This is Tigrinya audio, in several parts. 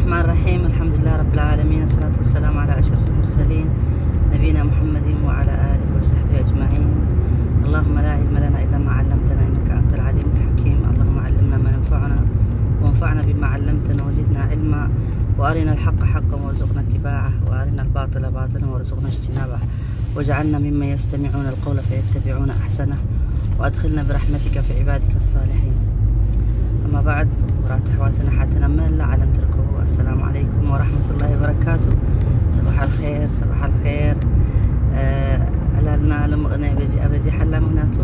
الرحمن الرحيم. الحمد لله رب العالمين، والصلاة والسلام على أشرف المرسلين، نبينا محمد وعلى آله وصحبه أجمعين. اللهم لا علم لنا إلا ما علمتنا، إنك أنت العليم الحكيم. اللهم علمنا ما ينفعنا، وانفعنا بما علمتنا، وزدنا علما، وأرنا الحق حقا وارزقنا اتباعه، وأرنا الباطل باطلا وارزقنا اجتنابه، واجعلنا ممن يستمعون القول فيتبعون أحسنه، وأدخلنا برحمتك في عبادك الصالحين. أما بعد، ክቡራት ኣሕዋትን ኣሓትን ኣብ መላእ ዓለም ትርከቡ፣ ኣሰላሙ ዓለይኩም ወራሕመቱላሂ ወበረካቱ። ሰባሕ ኣልኸይር፣ ሰባሕ ኣልኸይር። ዕላልና ልምቕነ በዚኣ በዚሓላ፣ ምክንያቱ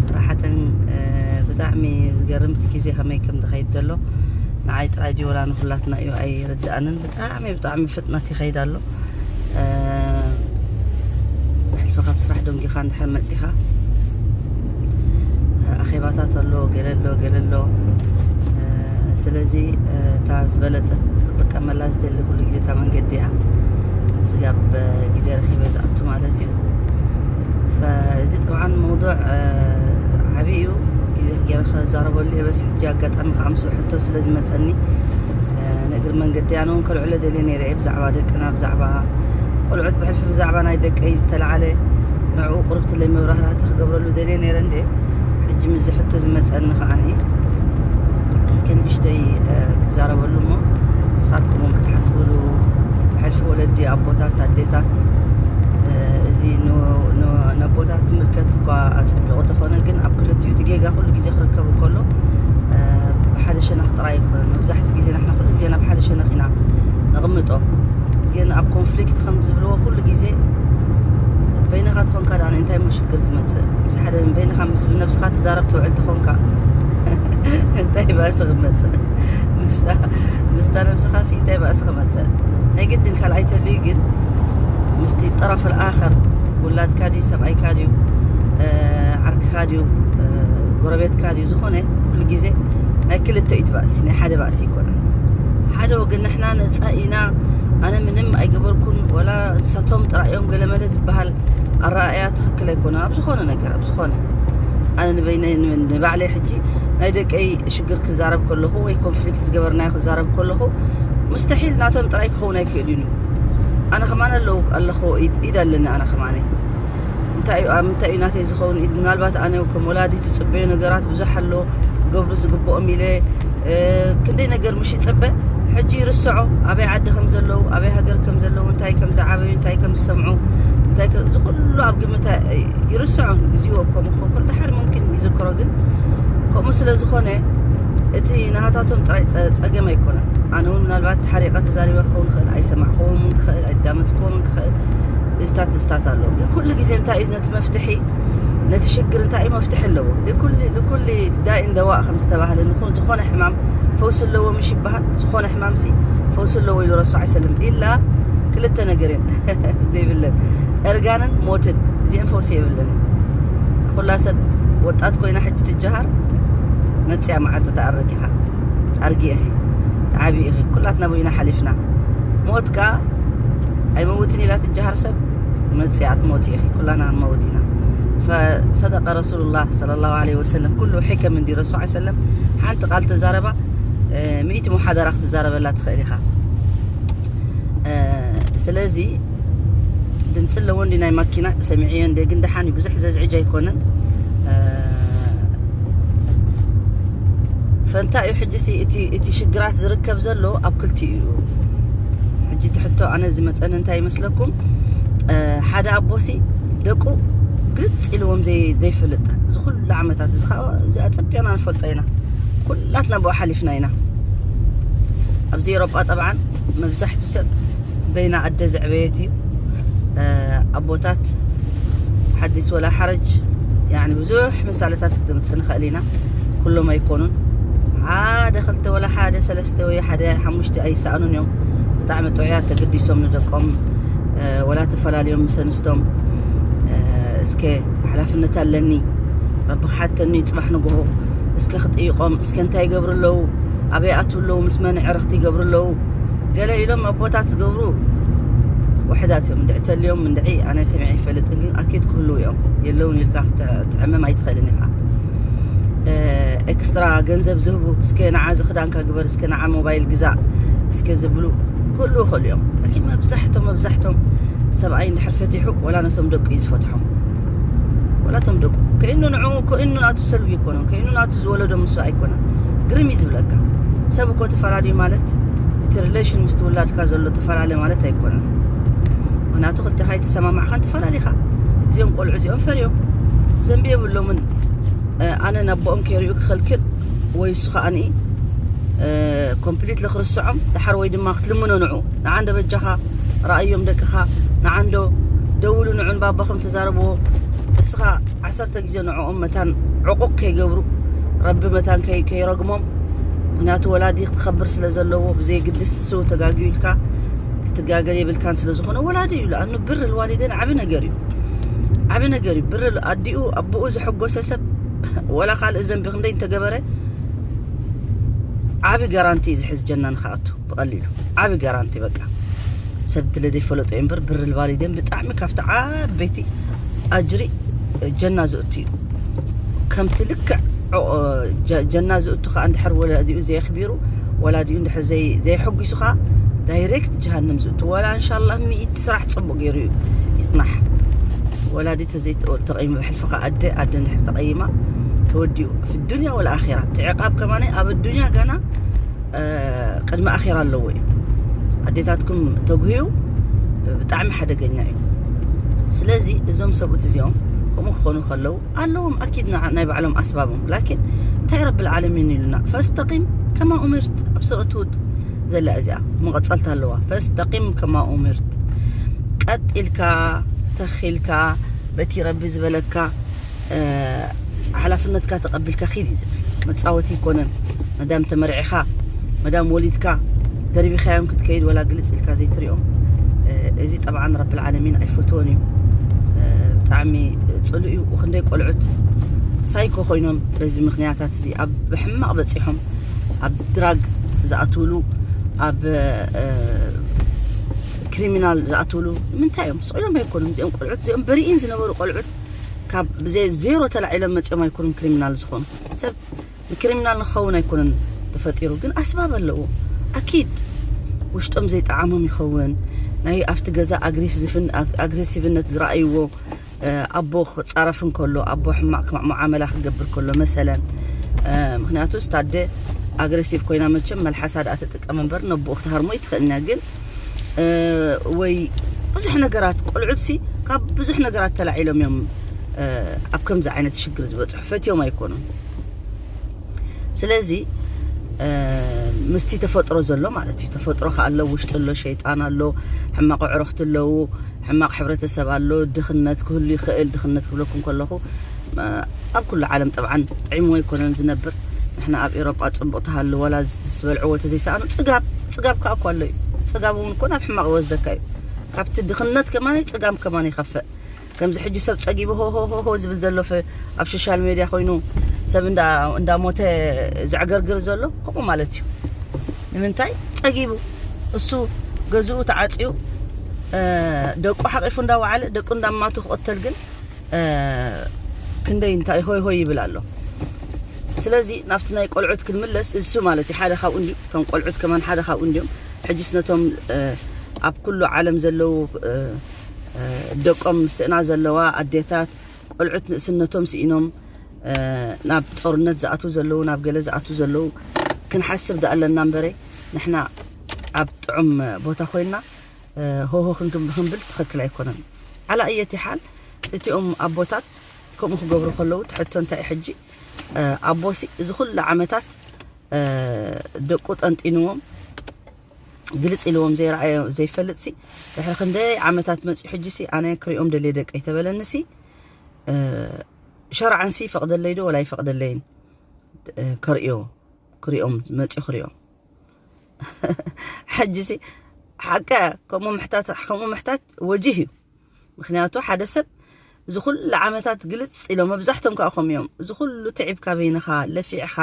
ሰራሓተን ብጣዕሚ ዝገርም እቲ ግዜ ከመይ ከም ዝኸይድ ዘሎ ንዓይ ጥራይ ድዩ ወላ ንኩላትና እዩ ኣይርድኣንን። ብጣዕሚ ብጣዕሚ ፍጥነት ይኸይድ ኣሎ። ብሕልፊ ካብ ስራሕ ደንጊኻ እንድሕር መፂኻ ኣኼባታት ኣሎ፣ ገለ ኣሎ፣ ገለ ኣሎ። ስለዚ እታ ዝበለፀት ክጥቀመላ ዝደሊ ኩሉ ግዜ እታ መንገዲ እያ። ስጋብ ግዜ ረኪበ ዝኣቱ ማለት እዩ። እዚ ጠብዓን መውዱዕ ዓብዪ እዩ። ግዜ ገይረ ከዛረበሉ እየ። በስ ሕጂ ኣጋጣሚ ከዓ ምስ ሕቶ ስለ ዝመፀኒ ንእግሪ መንገዲ ኣነ እውን ከልዕሎ ደልየ ነይረ እየ። ብዛዕባ ደቅና፣ ብዛዕባ ቆልዑት፣ ብሕልፊ ብዛዕባ ናይ ደቀይ ዝተለዓለ ንዕኡ ቁርብትለይ መብራህራህቲ ክገብረሉ ደልየ ነይረ እንደ ሕጂ ምስ ሕቶ ዝመፀኒ ከዓ እስኪ ንእሽተይ ክዛረበሉ እሞ ንስኻትኩም እውን ክትሓስብሉ። ብሕልፊ ወለዲ ኣቦታት ኣዴታት እዚ ነቦታት ዝምልከት እኳ ኣፀቢቑ ተኾነ ግን ኣብ ክልቲኡ እቲ ጌጋ ኩሉ ግዜ ክርከብ እንከሎ ብሓደ ሸነኽ ጥራይ ኣይኮነን። መብዛሕትኡ ግዜ ንሕና ኩሉ ግዜ ናብ ሓደ ሸነኽ ኢና ነቕምጦ። ግን ኣብ ኮንፍሊክት ከም ዝብልዎ ኩሉ ግዜ በይንኻ ትኾንካ ደኣ እንታይ ሞ ሽግር ክመፅእ? ምስ ሓደ በይንኻ ምስ ብነብስኻ ትዛረብ ትውዕል ትኾንካ እንታይ ባእሲ ክመፅእ? ምስታ ነብስኻ ሲ እንታይ ባእሲ ክመፅእ? ናይ ግድን ካልኣይ ተልዩ ግን ምስቲ ጠረፍ ኣኸር ውላድካ ድዩ ሰብኣይካ ድዩ ዓርክኻ ድዩ ጎረቤትካ ድዩ ዝኾነ ኩሉ ግዜ ናይ ክልተ እዩ ባእሲ፣ ናይ ሓደ ባእሲ ኣይኮነን። ሓደ ወገን ንሕና ነፃ ኢና፣ ኣነ ምንም ኣይገበርኩን ወላ ንሳቶም ጥራይ እዮም ገለመለ ዝበሃል ኣረኣእያ ትኽክል ኣይኮነን። ኣብ ዝኾነ ነገር ኣብ ዝኾነ ኣነ ንበይነ ንባዕለይ ሕጂ ናይ ደቀይ ሽግር ክዛረብ ከለኹ ወይ ኮንፍሊክት ዝገበርናዮ ክዛረብ ከለኹ ሙስተሒል ናቶም ጥራይ ክኸውን ኣይክእልን እዩ። ኣነ ከማን ኣለዉ ኣለኹ ኢድ ኣለኒ ኣነ ከማነ እንታይ እዩ ኣብ ምንታይ እዩ ናተይ ዝኸውን ኢድ ምናልባት ኣነ ከም ወላዲ ትፅበዮ ነገራት ብዙሕ ኣሎ ክገብሩ ዝግብኦም ኢለ ክንደይ ነገር ምሽ ይፅበ ሕጂ ይርስዖ ኣበይ ዓዲ ከም ዘለዉ ኣበይ ሃገር ከም ዘለዉ እንታይ ከም ዝዓበዩ እንታይ ከም ዝሰምዑ እንታይ እዚ ኩሉ ኣብ ግምት ይርስዖ ግዜኡ ኣብ ከምኡ ክኸውን ድሓር ምምክን ይዝክሮ ግን ከምኡ ስለ ዝኾነ እቲ ናሃታቶም ጥራይ ፀገም ኣይኮነን ኣነ እውን ምናልባት ሓሪቐ ተዛሪበ ክኸውን ክእል ኣይሰማዕክዎም ክእል ኣይዳመፅክዎም ክእል ስታትስታት ኣሎ ግን ኩሉ ግዜ እንታይ እዩ ነቲ መፍትሒ ነቲ ሽግር እንታይ እዩ መፍትሒ ኣለዎ ልኩል ዳኢን ደዋእ ከም ዝተባህለ ዝኾነ ሕማም ፈውሲ ኣለዎ ምሽ ይበሃል ዝኾነ ሕማም ሲ ፈውሲ ኣለዎ ኢሉ ረሱ ኣይሰልም ኢላ ክልተ ነገር እየን ዘይብለን እርጋንን ሞትን እዚአን ፈውሲ የብለን ኩላ ሰብ ወጣት ኮይና ሕጂ ትጀሃር መፅያ መዓልቲ ተኣረጊኻ ኣርጊ ኢኺ ተዓቢ ኢኺ ኩላትና ብኢና ሓሊፍና ሞት ከኣ ኣይመውትን ኢላ ትጀሃር ሰብ መፅያ ትሞት ኢኺ ኩላና ንመውት ኢና فصدق رسول الله صلى الله عليه وسلم ኩሉ ሕከም እንዲ ረሱ ዓ ሰለም ሓንቲ ቃል ተዛረባ ሚእቲ ሙሓደራ ክትዛረበላ ትኽእል ኢኻ ስለዚ ድምፂ ኣለዎ እንዲ ናይ ማኪና ሰሚዕዮ እንደ ግን ደሓን ብዙሕ ዘዝዕጅ ኣይኮነን ፈንታ እዩ ሕጂ እቲ ሽግራት ዝርከብ ዘሎ ኣብ ክልቲኡ እዩ ሕጂ ትሕቶ ኣነ ዝመፀኒ እንታይ ይመስለኩም ሓደ ኣቦሲ ደቁ ግልፅ ኢልዎም ዘይፈልጥ ዝኩሉ ዓመታት እዚ ከዓ እዚ ኣፀቢቕና ንፈልጦ ኢና ኩላትና ብኡ ሓሊፍና ኢና ኣብዚ ኤሮጳ ጠብዓን መብዛሕቱ ሰብ በይና ኣደ ዘዕበየት እዩ ኣቦታት ሓዲስ ወላ ሓረጅ ብዙሕ ምሳሌታት ክምፅእ ንኽእል ኢና ኩሎም ኣይኮኑን ሓደ ክልተ ወላ ሓደ ሰለስተ ወይ ሓደ ሓሙሽተ ኣይሰኣኑን እዮም ብጣዕሚ ጥዑያት ተገዲሶም ንደቆም ወላ ተፈላለዮም ምስ ኣንስቶም እስከ ሓላፍነት ኣለኒ ረቢ ክሓተኒ ፅባሕ ንግሆ እስከ ክጥይቆም እስከ እንታይ ይገብሩ ኣለዉ ኣበይ ኣትዉ ኣለዉ ምስ መን ዕረኽቲ ይገብሩ ኣለዉ ገለ ኢሎም ኣቦታት ዝገብሩ ውሕዳት እዮም እንድዒ ተልዮም እንድዒ ኣነ ሰሚዐ ይፈልጥ ግን ኣኪድ ክህልዉ እዮም የለውን ኢልካ ክትዕመም ኣይትኽእልን ኢኻ ኤክስትራ ገንዘብ ዝህቡ እስከ ንዓ ዝኽዳንካ ግበር እስከ ንዓ ሞባይል ግዛእ እስከ ዝብሉ ክህልዉ ይኽእሉ እዮም። ላኪን መብዛሕቶም መብዛሕቶም ሰብኣይ እንድሕር ፈቲሑ፣ ወላ ነቶም ደቁ እዩ ዝፈትሖም። ወላ ቶም ደቁ ከእኑ ንዑ ከእኑ ናቱ ሰልቢ ይኮነን፣ ከእኑ ናቱ ዝወለዶ ምስ ኣይኮነን። ግርም እዩ ዝብለካ። ሰብ እኮ ተፈላለዩ ማለት እቲ ሪሌሽን ምስ ትውላድካ ዘሎ ተፈላለ ማለት ኣይኮነን። ምክንያቱ ክልተኻ ኣይተሰማማዕኻን ተፈላለኻ። እዚኦም ቆልዑ እዚኦም ፈርዮም ዘንቢ የብሎምን። ኣነ ናቦኦም ከይሪኡ ክኸልክል ወይ እሱ ከዓኒ ኮምፕሊት ለክርስዖም ድሓር ወይ ድማ ክትልምኖ ንዑ ንዓንዶ በጃኻ ረኣዮም ደቅኻ ንዓንዶ ደውሉ ንዑን ባባኹም ተዛረብዎ። እስኻ ዓሰርተ ግዜ ንዕኦም መታን ዕቑቕ ከይገብሩ ረቢ መታን ከይ- ከይረግሞም። ምክንያቱ ወላዲ ክትኸብር ስለ ዘለዎ ብዘይ ግድስ እሱ ተጋግዩ ኢልካ ክትጋገ የብልካን ስለ ዝኾነ ወላዲ እዩ። ለኣኑ ብር ልዋሊደን ዓቢ ነገር እዩ። ዓቢ ነገር እዩ። ብር ኣዲኡ ኣቦኡ ዘሐጎሰ ሰብ ወላ ካልእ ዘንቢ ክንደይ እንተገበረ ዓቢ ጋራንቲ እዩ ዝሕዝ ጀና ንክኣቱ ብቐሊሉ ዓቢ ጋራንቲ በቃ። ሰብ ትለ ዘይፈለጦ እምበር ብር ልባሊደን ብጣዕሚ ካብቲ ዓበይቲ ኣጅሪ ጀና ዝእቱ እዩ። ከምቲ ልክዕ ጀና ዝእቱ ከዓ እንድሕር ወላዲኡ ዘየኽቢሩ ወላዲኡ እንድሕር ዘይሐጒሱ ከዓ ዳይሬክት ጀሃንም ዝእቱ። ወላ እንሻላ ሚእቲ ስራሕ ፅቡቅ ገይሩ እዩ ይፅናሕ። ወላዲ ተዘይተቐይሙ ብሕልፊ ከዓ ኣደ ኣደ እንድሕር ተቐይማ ተወዲኡ ፊ ዱንያ ወላ ኣራ እቲ ዕቃብ ከማነ ኣብ ዱንያ ገና ቅድሚ ኣራ ኣለዎ እዩ። ኣዴታትኩም ተጉህዩ ብጣዕሚ ሓደገኛ እዩ። ስለዚ እዞም ሰብኡት እዚኦም ከምኡ ክኾኑ ከለዉ ኣለዎም ኣኪድ ናይ ባዕሎም ኣስባቦም። ላኪን እንታይ ረብል ዓለሚን ኢሉና ፈስተቂም ከማ ኡምርት ኣብ ሱረት ሁድ ዘላ እዚኣ መቐጸልታ ኣለዋ። ፈስተቂም ከማ ኡምርት ቀጥ ኢልካ ተኺልካ በቲ ረቢ ዝበለካ ሓላፍነትካ ተቐቢልካ ኪድ እዩ ዝብል። መፃወቲ ይኮነን። መዳም ተመርዒኻ መዳም ወሊድካ ደርቢኻዮም ክትከይድ ወላ ግልፅ ኢልካ ዘይትሪኦም። እዚ ጠብዓን ረብል ዓለሚን ኣይፈትዎን እዩ። ብጣዕሚ ፅሉ እዩ። ክንደይ ቆልዑት ሳይኮ ኮይኖም በዚ ምክንያታት እዚ ኣብ ሕማቕ በፂሖም ኣብ ድራግ ዝኣትውሉ ኣብ ክሪሚናል ዝኣትውሉ ምንታይ እዮም ስኢሎም ኣይኮኑም። እዚኦም ቆልዑት እዚኦም በሪኢን ዝነበሩ ቆልዑት ካብ ብዘይ ዜሮ ተላዒሎም መፂኦም ኣይኮኑም ክሪሚናል ዝኾኑ። ሰብ ንክሪሚናል ንኸውን ኣይኮነን ተፈጢሩ፣ ግን ኣስባብ ኣለዎ። ኣኪድ ውሽጦም ዘይጠዓሞም ይኸውን። ናይ ኣብቲ ገዛ ኣግሬሲቭነት ዝረኣይዎ ኣቦ ክፃረፍ እንከሎ ኣቦ ሕማቕ ሙዓመላ ክገብር ከሎ መሰለን። ምክንያቱ ስታደ ኣግሬሲቭ ኮይና መቸም መልሓሳ ደኣ ትጥቀም እምበር ነብኡ ክትሃርሞ ይትኽእልና። ግን ወይ ብዙሕ ነገራት ቆልዑት ሲ ካብ ብዙሕ ነገራት ተላዒሎም እዮም ኣብ ከምዚ ዓይነት ሽግር ዝበፅሑ። ፈትዮም ኣይኮኑን። ስለዚ ምስቲ ተፈጥሮ ዘሎ ማለት እዩ። ተፈጥሮ ከ ኣሎ፣ ውሽጢ ኣሎ፣ ሸይጣን ኣሎ፣ ሕማቕ ኣዕሩኽቲ ኣለዉ፣ ሕማቕ ሕብረተሰብ ኣሎ። ድኽነት ክህሉ ይኽእል። ድኽነት ክብለኩም ከለኹ ኣብ ኩሉ ዓለም ጠብዓን ጥዒምዎ ኣይኮነን ዝነብር። ንሕና ኣብ ኤሮጳ ፅቡቕ ተሃሉ ዋላ ዝበልዕዎ ተዘይሰኣኑ ፅጋብ ፅጋብ ከዓ እኮ ኣሎ እዩ። ፅጋብ እውን እኮ ናብ ሕማቕ ይወስደካ እዩ። ካብቲ ድኽነት ከማን ፅጋብ ከማን ይኸፍእ። ከምዚ ሕጂ ሰብ ጸጊቡ ሆ ሆ ሆ ሆ ዝብል ዘሎ ኣብ ሶሻል ሜድያ ኮይኑ ሰብ እንዳ እንዳሞተ ዘዕገርግር ዘሎ ከምኡ ማለት እዩ። ንምንታይ ጸጊቡ እሱ ገዝኡ ተዓጽዩ ደቁ ሓቂፉ እንዳወዓለ ደቁ እንዳማቱ ክቕተል ግን ክንደይ እንታይ ሆይ ሆይ ይብል ኣሎ። ስለዚ ናብቲ ናይ ቆልዑት ክንምለስ እሱ ማለት እዩ ሓደ ካብኡ እንዲዩ። እቶም ቆልዑት ከማን ሓደ ካብኡ እንዲዮም። ሕጅስ ነቶም ኣብ ኩሉ ዓለም ዘለዉ ደቆም ስእና ዘለዋ ኣዴታት ቆልዑት ንእስነቶም ስኢኖም ናብ ጦርነት ዝኣትዉ ዘለዉ ናብ ገለ ዝኣትዉ ዘለዉ ክንሓስብ ዳ ኣለና እምበረ ንሕና ኣብ ጥዑም ቦታ ኮይንና ሆሆ ክንብል ትኽክል ኣይኮነን። ዓላ እየት ይሓል እቲኦም ኣቦታት ከምኡ ክገብሩ ከለዉ ትሕቶ እንታይ ሕጂ ኣቦሲ እዚ ኩሉ ዓመታት ደቁ ጠንጢንዎም ግልጽ ኢልዎም ዘይረኣዮ ዘይፈልጥ ሲ ድሕሪ ክንደይ ዓመታት መጺኡ ሕጂ ሲ ኣነ ክሪኦም ደልየ ደቀይ ተበለኒ ሲ ሸርዓን ሲ ይፈቕደለይ ዶ ወላ ይፈቕደለይን ከርእዮ ክሪኦም መጺኡ ክሪኦም ሕጂ ሲ ሓቀ ከምኡ ምሕታት ከምኡ ምሕታት ወጂህ እዩ። ምክንያቱ ሓደ ሰብ እዚ ኩሉ ዓመታት ግልጽ ኢሎም መብዛሕቶም ከዓ ከምኡ እዮም። እዚ ኩሉ ትዒብካ በይንኻ ለፊዕኻ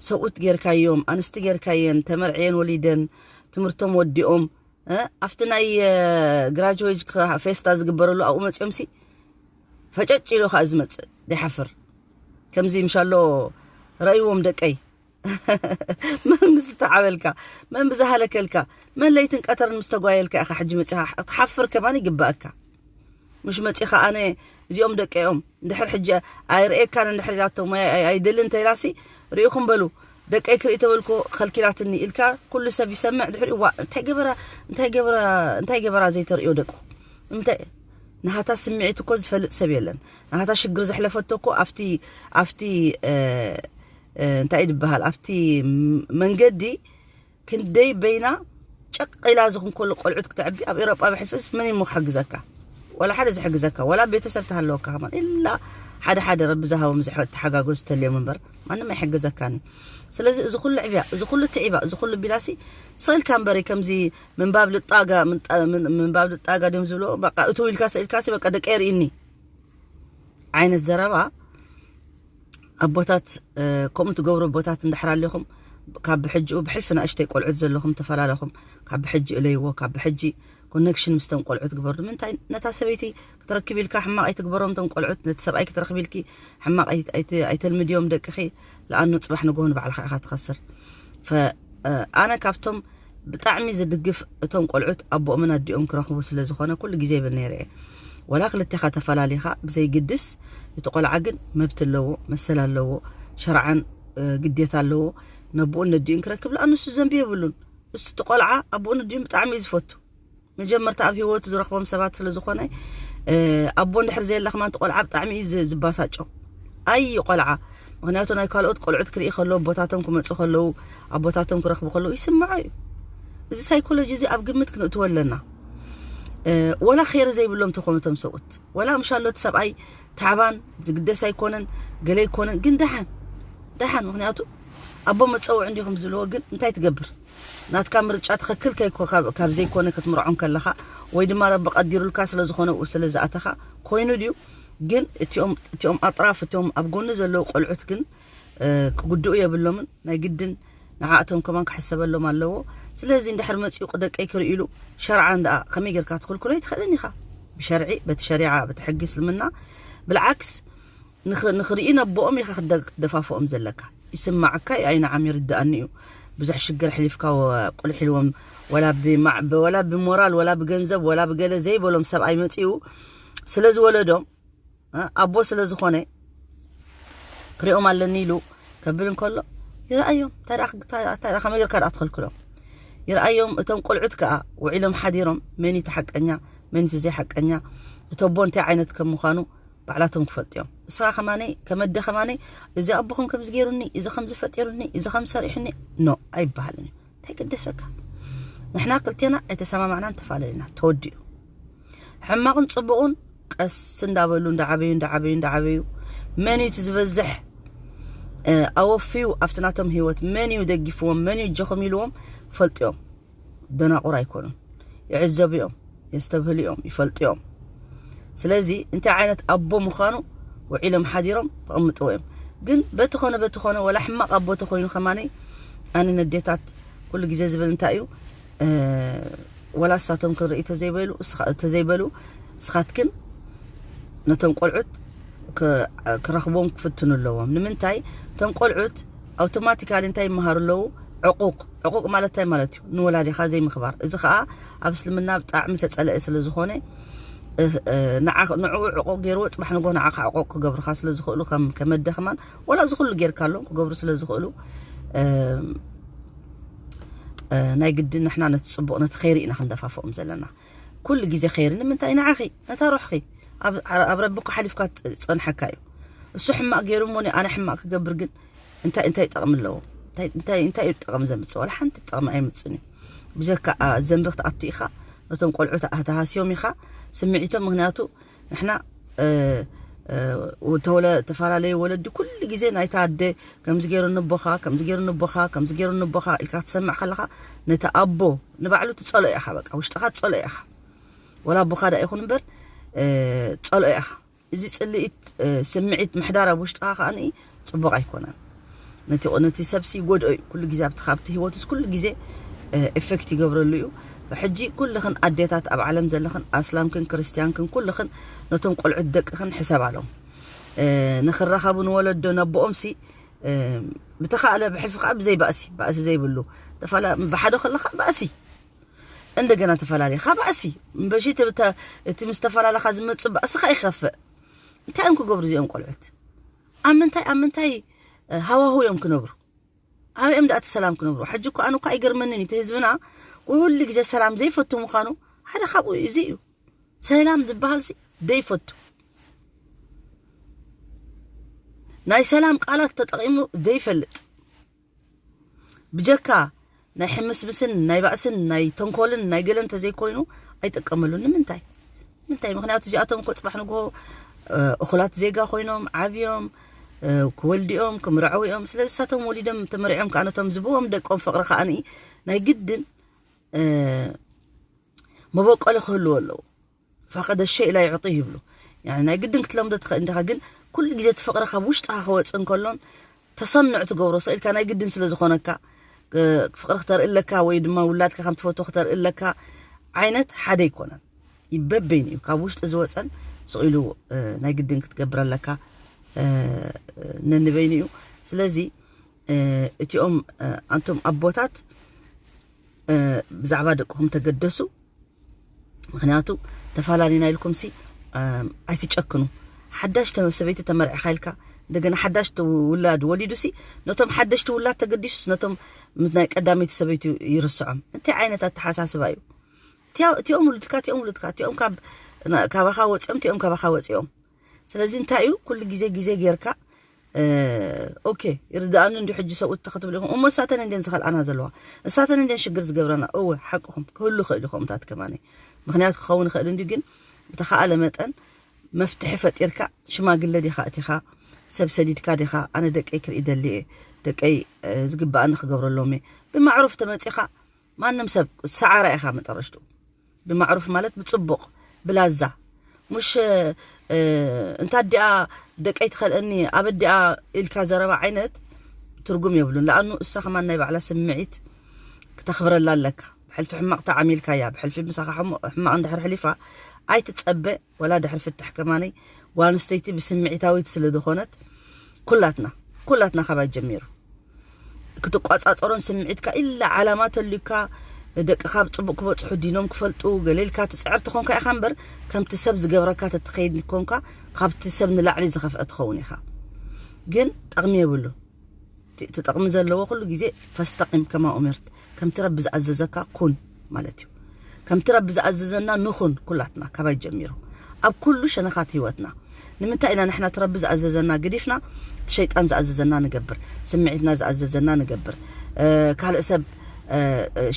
ሰብኡት ጌርካዮም ኣንስቲ ጌርካየን ተመርዕየን ወሊደን ትምህርቶም ወዲኦም ኣብቲ ናይ ግራጅዌጅ ፌስታ ዝግበረሉ ኣብኡ መፂኦም ሲ ፈጨጭ ኢሉ ከዓ ዝመፅእ ዘይሓፍር ከምዚ ምሻሎ ረእይዎም ደቀይ መን ምስ ተዓበልካ፣ መን ብዝሃለከልካ፣ መን ለይትን ቀተርን ምስ ተጓየልካ ኢኻ ሕጂ መጺኻ ክትሓፍር ከማን ይግባእካ። ምሽ መጺኻ ኣነ እዚኦም ደቀዮም እንድሕር ሕጂ ኣይርእየካን እንድሕር ኢላቶም ወይ ኣይ- ኣይደልን እንተ ኢላሲ፣ ርኢኹም በሉ፣ ደቀይ ክርኢ ተበልኩ ከልኪላትኒ ኢልካ ኩሉ ሰብ ይሰምዕ። ድሕሪ እዋ እንታይ ገበራ፣ እንታይ ገበራ፣ እንታይ ገበራ ዘይተርእዮ ደቁ እንታይ? ናሃታ ስምዒት እኮ ዝፈልጥ ሰብ የለን። ናሃታ ሽግር ዘሕለፈቶ እኮ ኣብቲ ኣብቲ እ፣ እ፣ እንታይ ድበሃል ኣብቲ መንገዲ ክንደይ በይና ጨቅ ኢላ ዝኹን ከሎ ቆልዑት ክተዕቢ ኣብ ኤሮጳ ብሕልፍስ መን እሞ ክሕግዘካ? ወላ ሓደ ዝሕግዘካ፣ ወላ ቤተሰብ ተሃለወካ ከማን ኢላ ሓደ ሓደ ረቢ ዝሃቦም ዝሐ- ተሓጋገዙ ተልዮም እምበር ማንም ኣይሕግዘካን እዩ። ስለዚ እዚ ኩሉ ዕብያ፣ እዚ ኩሉ ትዒባ፣ እዚ ኩሉ ቢላሲ ስቕ ኢልካ እምበሪ ከምዚ ምንባብ ልጣጋ ምንጣ- ምን- ምንባብ ልጣጋ ድም ዝብሎ በቃ እቱ ኢልካ ስቕ ኢልካሲ በቃ ደቀ የርእኒ ዓይነት ዘረባ ኣቦታት እ፣ ከምኡ ትገብሩ ኣቦታት እንድሕር ኣለኹም ካብ ብሕጅኡ ብሕልፊ ንእሽተይ ቆልዑት ዘለኹም ተፈላለኹም ካብ ብሕጂ እለይዎ ካብ ብሕጂ ኮነክሽን ምስቶም ቆልዑት ግበሩ። ንምንታይ ነታ ሰበይቲ ክትረክብ ኢልካ ሕማቕ ኣይትግበሮም እቶም ቆልዑት ነቲ ሰብኣይ ክትረክብ ኢልኪ ሕማቕ ኣይ- ኣይት- ኣይተልምድዮም ደቅኺ። ለኣኑ ፅባሕ ንግሆ ንባዕልኻ ኢኻ ትኸስር። ፈ- እ፣ ኣነ ካብቶም ብጣዕሚ ዝድግፍ እቶም ቆልዑት ኣቦኦምን ኣዲኦም ክረኽቡ ስለ ዝኾነ ኩሉ ግዜ ይብል ነይረ እየ። ወላ ክልቴኻ ተፈላሊኻ ብዘይግድስ እቲ ቆልዓ ግን መብት ኣለዎ፣ መሰል ኣለዎ፣ ሸርዓን እ፣ ግዴታ ኣለዎ። ነብኡን ነዲኡን ክረክብ ለኣኑ እሱ ዘንቢ የብሉን። እሱ እቲ ቆልዓ ኣቦኡን ኣዲኡን ብጣዕሚ እዩ ዝፈቱ። መጀመርታ ኣብ ህይወቱ ዝረኽቦም ሰባት ስለ ዝኾነ እ፣ ኣቦ እንድሕር ዘየላ ከማን እቲ ቆልዓ ብጣዕሚ እዩ ዝ- ዝባሳጮ። ኣይ ቆልዓ ምክንያቱ ናይ ካልኦት ቆልዑት ክርኢ ከለዉ ኣቦታቶም ክመፁ ከለዉ ኣቦታቶም ክረኽቡ ከለዉ ይስምዖ እዩ። እዚ ሳይኮሎጂ እዚ ኣብ ግምት ክንእትዎ ኣለና። እ፣ ወላ ኸይሪ ዘይብሎም ተኾኑ እቶም ሰብኡት ወላ ምሻሎ እቲ ሰብኣይ ታዕባን ዝግደስ ኣይኮነን ገለ ኣይኮነን ግን ደሓን ደሓን ምክንያቱ ኣቦ መፀውዒ እንዲኹም ዝብልዎ ግን እንታይ ትገብር ናትካ ምርጫ ትኽክል ከይኮ ካብ ዘይኮነ ክትምርዖም ከለኻ ወይ ድማ ረቢ ቀዲሩልካ ስለ ዝኾነ ኡ ስለ ዝኣተኻ ኮይኑ ድዩ ግን እቲኦም እቲኦም ኣጥራፍ እቲኦም ኣብ ጎኒ ዘለዉ ቆልዑት ግን ክጉድኡ የብሎምን ናይ ግድን ንዓእቶም ከማን ክሕሰበሎም ኣለዎ። ስለዚ እንድሕር መፂኡ ቅደቀይ ክርእሉ ሸርዓን ደኣ ከመይ ጌርካ ትኽልክሎ ኣይትኽእልን ኢኻ። ብሸርዒ በቲ ሸሪዓ በቲ ሕጊ እስልምና ብልዓክስ ንኽርኢ ነቦኦም ኢኻ ክትደፋፍኦም ዘለካ። ይስማዓካ እዩ ኣይንዓም ይርድኣኒ እዩ። ብዙሕ ሽግር ሕሊፍካ ቁልሕ ኢልዎም ወላ ብሞራል ወላ ብገንዘብ ወላ ብገለ ዘይበሎም ሰብኣይ መፂኡ ስለ ዝወለዶም ኣቦ ስለ ዝኾነ ክሪኦም ኣለኒ ኢሉ ከብል እንከሎ ይረኣዮም። እንታይ ደኣ ከመይ ጌርካ ደኣ ትኸልክሎም? ይረኣዮም። እቶም ቆልዑት ከኣ ውዒሎም ሓዲሮም መን እዩ እቲ ሓቀኛ መን እቲ ዘይሓቀኛ እቲ ኣቦ እንታይ ዓይነት ከም ምዃኑ ባዕላቶም ክፈልጡ እዮም። እስኻ ከማነይ ከመደ ከማነይ እዚ ኣቦኹም ከምዚ ገይሩኒ እዚ ከምዚ ፈጢሩኒ እዚ ከም ሰሪሑኒ ኖ ኣይበሃልን እዩ። እንታይ ገደሰካ? ንሕና ክልቴና ኣይተሰማማዕናን ተፈላለና ተወዲኡ። ሕማቕን ጽቡቕን ቀስ እንዳበሉ እንዳዓበዩ እንዳዓበዩ እንዳዓበዩ መን እዩ እቲ ዝበዝሕ ኣወፍዩ ኣብቲ ናቶም ህይወት መን እዩ ደጊፍዎም መን እዩ እጆኹም ኢልዎም ይፈልጡ እዮም። ደናቑር ኣይኮኑን። ይዕዘቡ እዮም፣ የስተብህሉ እዮም፣ ይፈልጡ እዮም። ስለዚ እንታይ ዓይነት ኣቦ ምዃኑ ውዒሎም ሓዲሮም ተቐምጥዎ እዮም። ግን በቲ ኾነ በቲ ኾነ ወላ ሕማቕ ኣቦ ተኾይኑ ከማነይ ኣነ ነዴታት ኩሉ ግዜ ዝብል እንታይ እዩ ወላ እሳቶም ክርኢ ተዘይበሉ እስኻ- ተዘይበሉ እስኻትክን ነቶም ቆልዑት ክ- ክረኽቦም ክፍትኑ ኣለዎም። ንምንታይ እቶም ቆልዑት ኣውቶማቲካሊ እንታይ ይመሃሩ ኣለዉ? ዕቁቅ ዕቁቅ ማለት እንታይ ማለት እዩ? ንወላዲኻ ዘይምኽባር። እዚ ከዓ ኣብ እስልምና ብጣዕሚ ተፀለአ ስለ ዝኾነ እ- እ- ንዓ- ንዕኡ ዕቁቅ ገይርዎ ፅባሕ ንጎ ንዓኻ ዕቁቅ ክገብርኻ ስለ ዝኽእሉ ከም ከመደ ከማን ወላ እዚ ኩሉ ጌርካ ኣሎም ክገብሩ ስለ ዝኽእሉ እ- እ፣ ናይ ግድን ንሕና ነቲ ፅቡቕ ነቲ ኸይሪ ኢና ክንደፋፍኦም ዘለና። ኩሉ ግዜ ኸይሪ ንምንታይ ንዓኺ ነታ ሩሕኺ ኣብ ኣብ ረቢ እኮ ሓሊፍካ ት- ዝፀንሐካ እዩ። እሱ ሕማቕ ገይሩ እሞ ኣነ ሕማቕ ክገብር ግን እንታይ እንታይ ጠቕሚ ኣለዎ? እንታይ እንታይ እንታይ እዩ ጠቕሚ ዘምፅእ? ዋላ ሓንቲ ጠቕሚ ኣይምፅን እዩ። ብጀካ ኣ፣ ዘንቢ ክትኣቱ ኢኻ ነቶም ቆልዑት ኣ- ተሃስዮም ኢኻ ስምዒቶም ምክንያቱ ንሕና እ፣ እ፣ ተወለ- ተፈላለዩ ወለዲ ኩሉ ግዜ ናይታ ኣደ ከምዚ ገይሩ ንቦኻ ከምዚ ገይሩ ንቦኻ ከምዚ ገይሩ ንቦኻ ኢልካ ክትሰምዕ ከለኻ ነቲ ኣቦ ንባዕሉ ትጸልኦ ኢኻ በቃ ውሽጥኻ ትጸልኦ ኢኻ ወላ ኣቦኻ ዳ ይኹን እምበር እ፣ ትጸልኦ ኢኻ እዚ ጽልኢት እ፣ ስምዒት ምሕዳር ኣብ ውሽጥኻ ከኣ ጽቡቕ ኣይኮነን ነቲ ነቲ ሰብሲ ይጎድኦ እዩ ኩሉ ግዜ ኣብቲ ካብቲ ህይወትስ ኩሉ ግዜ እ፣ ኤፌክት ይገብረሉ እዩ ሕጂ ኩልኽን ኣዴታት ኣብ ዓለም ዘለኽን ኣስላምክን ክርስትያንክን ኩልኽን ነቶም ቆልዑት ደቅኽን ሕሰባሎም እ፣ ንኽራኸቡ ንወለዶ ነቦኦምሲ ብተኻእለ ብሕልፊ ከዓ ብዘይ ባእሲ፣ ባእሲ ዘይብሉ ተፋላ ብሓደ ከለካ ባእሲ፣ እንደገና ተፈላለኻ ባእሲ። እምበሺ እቲ ብተ-፣ እቲ ምስ ተፈላለኻ ዝመጽእ ባእስኻ ይኸፍእ። እንታይ እዮም ክገብሩ እዚኦም ቆልዑት? ኣብ ምንታይ፣ ኣብ ምንታይ ሃዋሁ እዮም ክነብሩ? ኣበይ እዮም ደኣ እቲ ሰላም ክነብሩ? ሕጂ እኮ ኣነ እኮ ኣይገርመንን እዩ። እቲ ህዝብና ኩሉ ግዜ ሰላም ዘይፈቱ ምዃኑ ሓደ ካብኡ እዚ እዩ። ሰላም ዝበሃል ሲ ዘይፈቱ፣ ናይ ሰላም ቃላት ተጠቒሙ ዘይፈልጥ፣ ብጀካ ናይ ሕምስምስን ናይ ባእስን ናይ ተንኮልን ናይ ገለን ተዘይኮይኑ ኣይጥቀመሉን። ንምንታይ? ምንታይ? ምክንያቱ እዚኣቶም እኮ ጽባሕ ንግሆ እኹላት ዜጋ ኮይኖም ዓብዮም ክወልዲኦም ክምርዐው እዮም። ስለዚ እሳቶም ወሊዶም ተመሪዖም ከዓ ነቶም ዝብዎም ደቆም ፍቕሪ ከዓ ናይ ግድን መበቆሊ ክህልዎ ኣለዎ። ፈቀደ ሸይ ላ ይዕጢ ይብሉ። ናይ ግድን ክትለምዶ ትኽእል እንዲኻ፣ ግን ኩሉ ግዜ እቲ ፍቕሪ ካብ ውሽጥኻ ክወፅእ እንከሎን ተሰንዑ ትገብሮ ስኢልካ ናይ ግድን ስለ ዝኾነካ ፍቕሪ ክተርኢ ኣለካ ወይ ድማ ውላድካ ከም ትፈትዎ ክተርኢ ኣለካ ዓይነት ሓደ ኣይኮነን። ይበበይን እዩ ካብ ውሽጢ ዝወፀን ስቕ ኢሉ ናይ ግድን ክትገብር ኣለካ ነንበይኑ እዩ። ስለዚ እቲኦም ኣንቶም ኣቦታት ብዛዕባ ደቅኹም ተገደሱ። ምክንያቱ ተፈላለና ኢልኩም ሲ ኣይትጨክኑ። ሓዳሽ ሰበይቲ ተመርዕኻ ኢልካ እንደገና ሓዳሽ ውላድ ወሊዱ ሲ ነቶም ሓደሽቲ ውላድ ተገዲሱስ ነቶም ናይ ቀዳመይቲ ሰበይቲ ይርስዖም። እንታይ ዓይነት ኣተሓሳስባ እዩ? እቲኦም ውሉድካ እቲኦም ውሉድካ እቲኦም ካባኻ ወፂኦም እቲኦም ካባኻ ወፂኦም። ስለዚ እንታይ እዩ ኩሉ ግዜ ግዜ ጌርካ ኦኬ ይርዳእኒ እንዲ ሕጂ ሰብኡት ክትብል ኢኹም እሞ እሳተን እንዲን ዝኸልኣና ዘለዋ እሳተን እንዲን ሽግር ዝገብረና። እወ ሓቅኹም ክህሉ ይኽእል እዩ ከምኡታት ከማነ ምክንያቱ ክኸውን ይኽእል እንዲ ግን ብተኸኣለ መጠን መፍትሒ ፈጢርካ ሽማግለ ዲኻ እቲኻ ሰብ ሰዲድካ ዲኻ ኣነ ደቀይ ክርኢ ደሊ እየ ደቀይ ዝግባኣኒ ክገብረሎም እየ ብማዕሩፍ ተመፂኻ ማንም ሰብ ሰዓራ ኢኻ መጠረሽቱ ብማዕሩፍ ማለት ብፅቡቕ ብላዛ ሙሽ እንታ ዲኣ ደቀይ ትኸልአኒ ኣበ ዲኣ ኢልካ ዘረባ ዓይነት ትርጉም የብሉን ለኣኑ እሳ ከማን ናይ ባዕላ ስምዒት ክተኽብረላ ኣለካ ብሕልፊ ሕማቕ ተዓሚልካያ ብሕልፊ ምሳኻ ሕማቕ እንድሕር ሕሊፋ ኣይትፀበ ወላ ድሕሪ ፍትሕ ከማነይ ጓል ኣንስተይቲ ብስምዒታዊት ስለ ዝኾነት ኩላትና ኩላትና ካባይ ጀሚሩ ክትቋፃፀሮን ስምዒትካ ኢላ ዓላማ ተልዩካ ደቅኻ ብፅቡቅ ክበፅሑ ዲኖም ክፈልጡ ገሌልካ ትፅዕር ተኾንካ ኢኻ እምበር ከምቲ ሰብ ዝገብረካ ተትኸይድ ኮንካ ካብቲ ሰብ ንላዕሊ ዝኸፍአ ትኸውን ኢኻ ግን ጠቕሚ የብሉ እቲ ጠቕሚ ዘለዎ ኩሉ ግዜ ፈስተቂም ከማ ኡሚርት ከምቲ ረቢ ዝኣዘዘካ ኩን ማለት እዩ ከምቲ ረቢ ዝኣዘዘና ንኹን ኩላትና ካባይ ጀሚሩ ኣብ ኩሉ ሸነኻት ህይወትና ንምንታይ ኢና ንሕና እቲ ረቢ ዝኣዘዘና ገዲፍና እቲ ሸይጣን ዝኣዘዘና ንገብር ስምዒትና ዝኣዘዘና ንገብር ካልእ ሰብ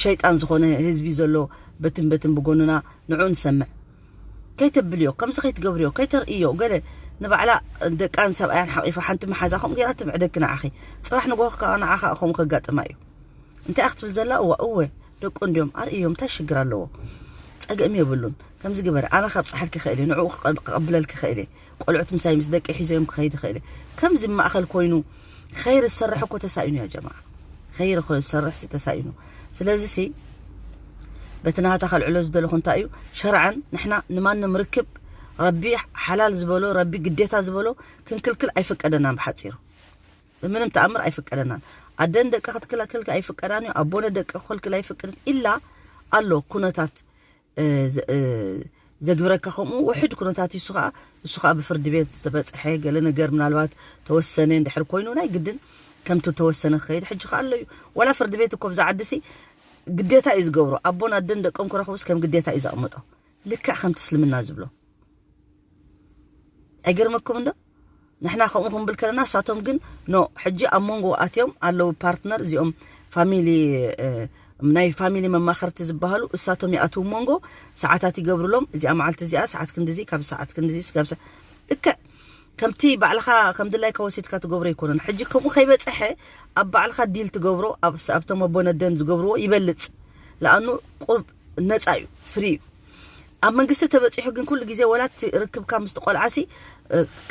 ሸይጣን ዝኾነ ህዝቢ ዘሎ በትን በትን ብጎንና ንዑ ንሰምዕ ከይተብልዮ ከምዚ ከይትገብርዮ ከይተርእዮ ገለ ንባዕላ ደቃን ሰብኣያን ሓቂፋ ሓንቲ መሓዛ ከምኡ ገይራ ትምዕደኪ ንዓኺ ፅባሕ ንጎ ከዓ ንዓኻ ከምኡ ከጋጥማ እዩ እንታይ ክትብል ዘላ እዋ እወ ደቁ እንዲዮም ኣርእዮም እንታይ ሽግር ኣለዎ ፀገም የብሉን ከምዚ ግበሪ ኣነ ካብ ፀሓልኪ ክእል እየ ንዕኡ ክቐብለልኪ ክእል እየ ቆልዑት ምሳይ ምስ ደቂ ሒዘዮም ክኸይድ ክእል እየ ከምዚ ማእኸል ኮይኑ ኸይር ዝሰርሕ እኮ ተሳኢኑ ያ ጀማዓ ኸይር እኮ ዝሰርሕ ሲ ተሳኢኑ ስለዚ ሲ በቲ ናታ ከልዕሎ ዝደለኹ እንታይ እዩ ሸርዓን ንሕና ንማንም ርክብ ረቢ ሓላል ዝበሎ ረቢ ግዴታ ዝበሎ ክንክልክል ኣይፈቀደናን ብሓፂሩ ብምንም ተኣምር ኣይፍቀደናን ኣደን ደቂ ክትክለክልክ ኣይፍቀዳን እዩ ኣቦነ ደቂ ክልክል ኣይፍቅድን ኢላ ኣሎ ኩነታት ዘግብረካ ከምኡ ውሕድ ኩነታት እዩ እሱ ከዓ እሱ ከዓ ብፍርዲ ቤት ዝተበፅሐ ገለ ነገር ምናልባት ተወሰነ እንድሕር ኮይኑ ናይ ግድን ከምቲ ተወሰነ ክኸይድ ሕጂ ከዓ ኣሎ እዩ ዋላ ፍርዲ ቤት እኮ ብዛ ዓዲ ሲ ግዴታ እዩ ዝገብሮ ኣቦን ኣደን ደቆም ክረኽቡስ ከም ግዴታ እዩ ዘቕምጦ ልክዕ ከምቲ እስልምና ዝብሎ ኣይገርመኩም እንዶ ንሕና ከምኡ ክንብል ከለና እሳቶም ግን ኖ ሕጂ ኣብ መንጎ ኣትዮም ኣለዉ ፓርትነር እዚኦም ፋሚሊ ናይ ፋሚሊ መማኸርቲ ዝበሃሉ እሳቶም ይኣትዉ መንጎ ሰዓታት ይገብሩሎም እዚኣ መዓልቲ እዚኣ ሰዓት ክንድዚ ካብ ሰዓት ክንድዚ ስጋብ ልክዕ ከምቲ ባዕልኻ ከም ድላይካ ወሲድካ ትገብሮ ኣይኮነን ሕጂ ከምኡ ከይበፀሐ ኣብ ባዕልኻ ዲል ትገብሮ ኣብቶም ኣቦነደን ዝገብርዎ ይበልፅ ለኣኑ ቁብ ነፃ እዩ ፍሪ እዩ ኣብ መንግስቲ ተበፂሑ ግን ኩሉ ግዜ ወላ እቲ ርክብካ ምስቲ ቆልዓ ሲ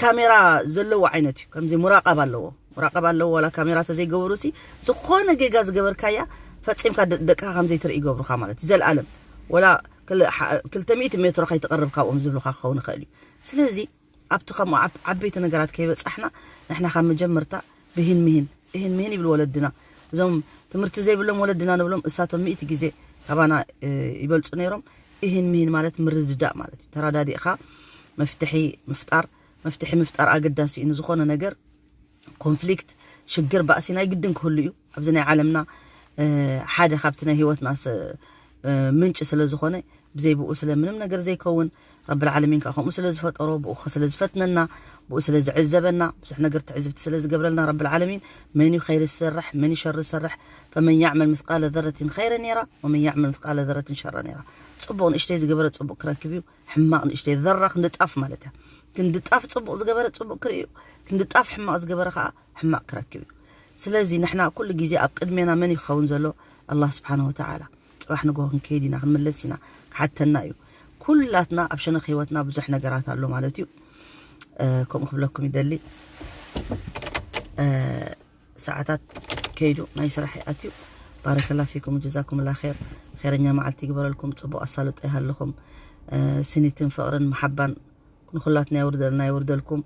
ካሜራ ዘለዎ ዓይነት እዩ ከምዚ ሙራቀብ ኣለዎ ሙራቀብ ኣለዎ ወላ ካሜራ ተዘይገበሩ ሲ ዝኾነ ጌጋ ዝገበርካያ ፈፂምካ ደቅካ ከምዘይትርኢ ይገብሩካ ማለት እዩ ዘልኣለም ወላ ክልተ ሚእቲ ሜትሮ ከይትቐርብ ካብኦም ዝብሉካ ክኸውን ይኽእል እዩ ስለዚ ኣብቲ ከምኡ ዓበይቲ ነገራት ከይበፃሕና ንሕና ካብ መጀመርታ ብሂን ምሂን፣ እሂን ምሂን ይብሉ ወለድና። እዞም ትምህርቲ ዘይብሎም ወለድና ንብሎም፣ እሳቶም ሚእቲ ግዜ ካባና ይበልፁ ነይሮም። እሂን ምሂን ማለት ምርድዳእ ማለት እዩ። ተረዳዲእኻ መፍትሒ ምፍጣር፣ መፍትሒ ምፍጣር ኣገዳሲ እዩ። ንዝኾነ ነገር ኮንፍሊክት፣ ሽግር፣ ባእሲ ናይ ግድን ክህሉ እዩ። ኣብዚ ናይ ዓለምና ሓደ ካብቲ ናይ ህይወትና ምንጭ ስለ ዝኾነ፣ ብዘይ ብኡ ስለ ምንም ነገር ዘይከውን፣ ረብል ዓለሚን ከዓ ከምኡ ስለ ዝፈጠሮ፣ ብኡ ስለ ዝፈትነና፣ ብኡ ስለ ዝዕዘበና፣ ብዙሕ ነገር ትዕዝብቲ ስለ ዝገብረልና ረብል ዓለሚን፣ መን እዩ ኸይሪ ዝሰርሕ፣ መን እዩ ሸሪ ዝሰርሕ፣ ፈመን ያዕመል ምትቃለ ዘረቲን ኸይረን የራ፣ ወመን ያዕመል ምትቃለ ዘረቲን ሸረን የራ። ፅቡቕ ንእሽተይ ዝገበረ ፅቡቕ ክረክብ እዩ። ሕማቕ ንእሽተይ ዘራ ክንዲ ጣፍ ማለት እያ። ክንዲ ጣፍ ፅቡቕ ዝገበረ ፅቡቕ ክርኢ እዩ። ክንዲ ጣፍ ሕማቕ ዝገበረ ከዓ ሕማቕ ክረክብ እዩ። ስለዚ ንሕና ኩሉ ግዜ ኣብ ቅድሜና መን ይኸውን ዘሎ? ኣላህ ስብሓን ወተዓላ። ፅባሕ ንጎ ክንከይድ ኢና፣ ክንምለስ ኢና፣ ክሓተና እዩ። ኩላትና ኣብ ሸነኽ ህይወትና ብዙሕ ነገራት ኣሎ ማለት እዩ። ከምኡ ክብለኩም ይደሊ። ሰዓታት ከይዱ፣ ናይ ስራሕ ይኣትዩ። ባረከላ ፊኩም ጀዛኩም ላ ር። ኸይረኛ መዓልቲ ይግበረልኩም። ፅቡቅ ኣሳልጦ ይሃልኹም። ስኒትን ፍቅርን መሓባን ንኩላትና የውርደልና፣ የውርደልኩም።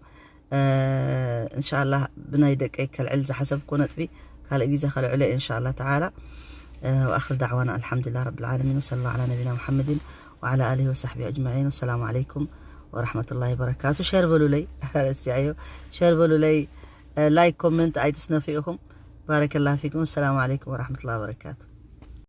እንሻላ ብናይ ደቀይ ከልዕል ዝሓሰብኩ ነጥቢ ካልእ ግዜ ከልዕሎ እየ እንሻላ ተዓላ። ወኣክር ዳዕዋና ኣልሓምዱሊላህ ረብል ዓለሚን ወሰለ ላሁ ዓላ ነቢና ሙሓመድን ወዓላ ኣሊሂ ወሳሕቢ ኣጅማዒን። ወሰላሙ ዓለይኩም ወረሕመቱላሂ ወበረካቱ። ሸር በሉለይ፣ ረሲዐዮ። ሸር በሉለይ። ላይክ፣ ኮመንት ኣይትስነፉ ኢኹም። ባረከላ ፊኩም። ሰላም ዓለይኩም ወረሕመቱላሂ ወበረካቱ።